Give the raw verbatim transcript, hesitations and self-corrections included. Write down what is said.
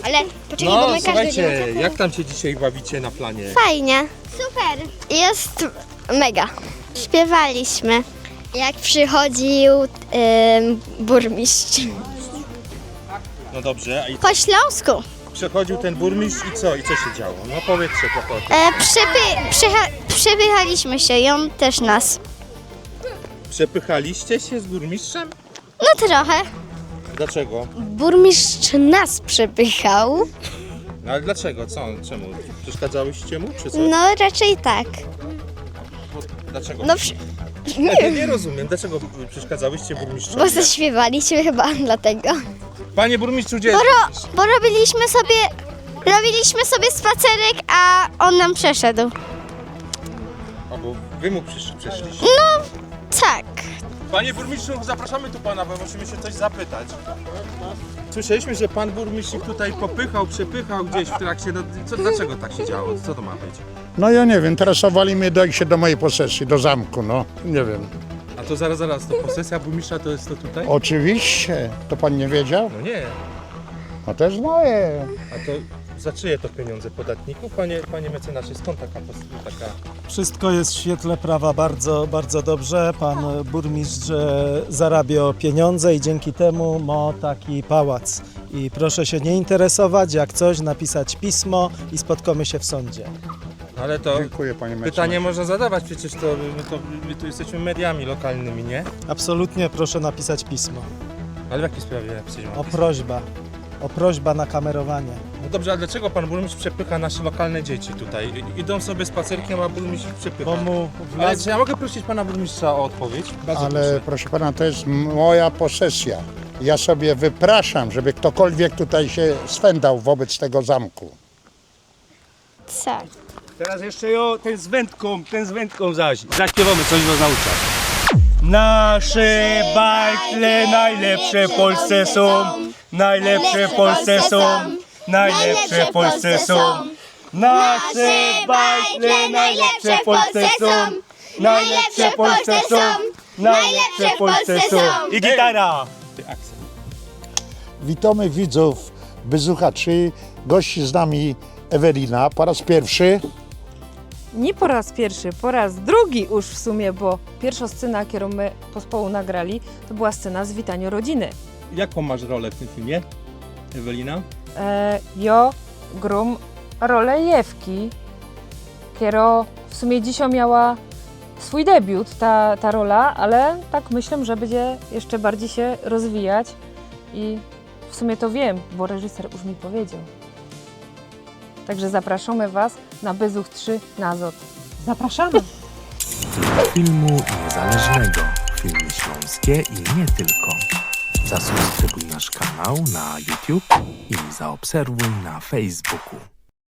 Ale poczekaj, bo No, my każdy słuchajcie, wiemy. Jak tam się dzisiaj bawicie na planie? Fajnie. Super. Jest mega. Śpiewaliśmy. Jak przychodził ym, burmistrz. No dobrze, a i Po śląsku. Przechodził ten burmistrz i co? I co się działo? No powiedzcie trochę o tym. E, przepy, przecha, przepychaliśmy się i on też nas. Przepychaliście się z burmistrzem? No trochę. Dlaczego? Burmistrz nas przepychał. No ale dlaczego? Co? Czemu? Przeszkadzałyście mu, czy co? No raczej tak. Dlaczego? No przy... Ja nie rozumiem, dlaczego przeszkadzałyście burmistrzowi? Bo zaśpiewaliśmy chyba dlatego. Panie burmistrzu, gdzie Bo, ro, bo robiliśmy sobie robiliśmy sobie spacerek, a on nam przeszedł. A bo wy mu przysz, przyszliście. Tak. Panie burmistrzu, zapraszamy tu pana, bo musimy się coś zapytać. Słyszeliśmy, że pan burmistrz tutaj popychał, przepychał gdzieś w trakcie. No, co, dlaczego tak się działo? Co to ma być? No ja nie wiem, teraz wali mnie dojście do mojej posesji, do zamku, no nie wiem. A to zaraz, zaraz, to posesja burmistrza to jest to tutaj? Oczywiście, to pan nie wiedział? No nie. No to jest moje. A to za czyje to pieniądze? Podatników? Panie, panie mecenasie, skąd taka, pos- taka... Wszystko jest w świetle prawa bardzo, bardzo dobrze. Pan burmistrz e, zarabia pieniądze i dzięki temu ma taki pałac. I proszę się nie interesować, jak coś, napisać pismo i spotkamy się w sądzie. Ale to Dziękuję, panie pytanie mecenasie. Można zadawać, przecież to my, to my tu jesteśmy mediami lokalnymi, nie? Absolutnie proszę napisać pismo. Ale w jakiej sprawie napisać? O prośbę. O prośbę na kamerowanie. No dobrze, a dlaczego pan burmistrz przepycha nasze lokalne dzieci tutaj? I- Idą sobie spacerkiem, a burmistrz ich przepycha. Bo mu Ale wlazł... czy ja mogę prosić pana burmistrza o odpowiedź? Bardzo Ale proszę. Proszę pana, to jest moja posesja. Ja sobie wypraszam, żeby ktokolwiek tutaj się swędał wobec tego zamku. Tak. Teraz jeszcze jo, ten z wędką, ten z wędką zaś. Zaśpiewamy coś do nauczania. Nasze bajtle najlepsze w Polsce są. Najlepsze w Polsce są. Najlepsze w Polsce są. Nasze bajtle najlepsze w Polsce są. Najlepsze w Polsce są. Najlepsze w Polsce są. I gitara. Witamy widzów Bezucha trzy. Gości z nami Ewelina po raz pierwszy. Nie po raz pierwszy, po raz drugi już w sumie, bo pierwszą scenę, jaką my pospołu nagrali, to była scena z witaniu rodziny. Jaką masz rolę w tym filmie, Ewelina? E, jo grum rolę Jewki, kiero w sumie dzisiaj miała swój debiut, ta, ta rola, ale tak myślę, że będzie jeszcze bardziej się rozwijać i w sumie to wiem, bo reżyser już mi powiedział. Także zapraszamy Was na Bezuch trzy nazot. Zapraszamy! Filmu niezależnego, filmy śląskie i nie tylko. Zasubskrybuj nasz kanał na YouTube i zaobserwuj na Facebooku.